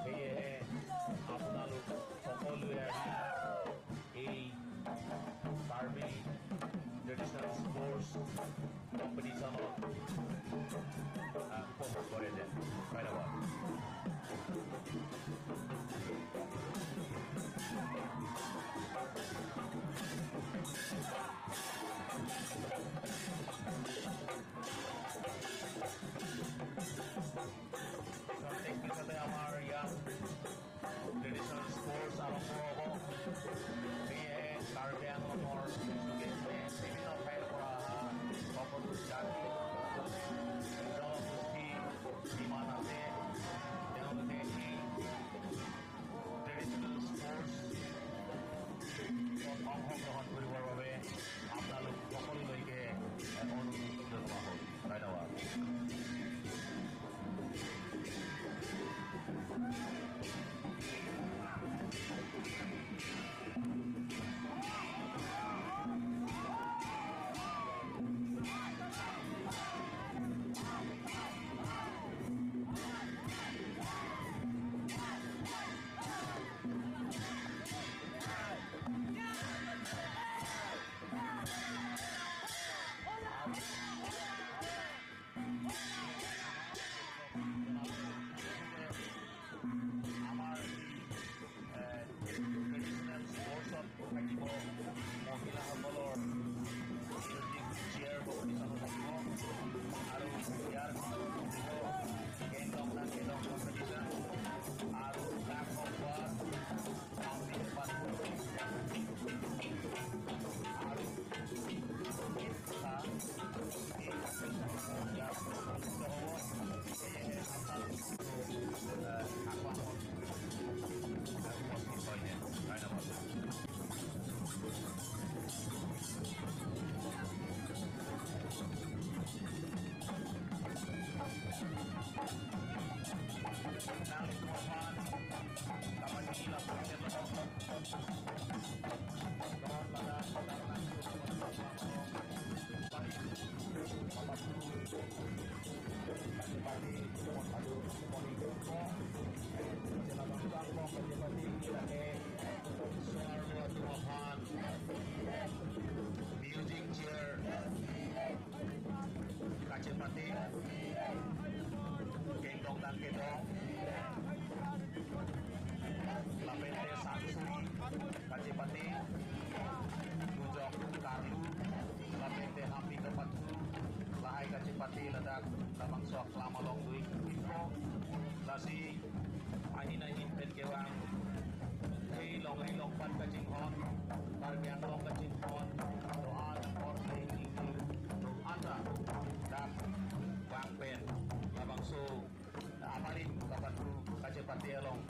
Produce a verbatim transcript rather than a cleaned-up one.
সেয়েহে আপোনালোক সকলোৱে আহি এই কাৰ্বি ট্ৰেডিশ্যনেল স্পৰ্টছ কম্পিটিশ্যনত, আহ, উপভোগ কৰে যেন। ধন্যবাদ। ক্ষন্তেক পিছতে আমাৰ ইয়াত ট্ৰেডিশ্যনেল স্পৰ্টছ আৰম্ভ হ'ব। সেয়েহে কাৰ্বি আংলঙৰ বিভিন্ন ঠাইৰ পৰা অহা সকলো জাতি, জনগোষ্ঠী যিমান আছে, তেওঁলোকে এই ট্ৰেডিশ্যনেল স্পৰ্টছত অংশগ্ৰহণ কৰিবৰ বাবে আপোনালোক সকলোলৈকে অনুৰোধ জনোৱা হ'ল। ধন্যবাদ। আমাৰ, এ, ট্ৰেডিশ্যনেল স্পৰ্টছত থাকিব মহিলাসকলৰ মিউজিক চেয়াৰ কম্পিটিশ্যনো থাকিব আৰু ইয়াৰ পিছত থাকিব কেণ্ডং ডাং কেণ্ডং কম্পিটিশ্যন আৰু ক্লাব অফ পাৰ্ট আৰু Music chair kachepate, kengdong dan kedong, lapen te sangsui kachepate, dujok karlu, lapen te hapi kapathu, lahai kachepate ladak labangso aklam along do-ik po. Lasi ahin ahin pen kevang hei long hei long pan kachinghon, Karbi Anglong kachinghon, do-an apor hei ingkir do-an ta dak vang pen labangso abarim kapathu kachepate along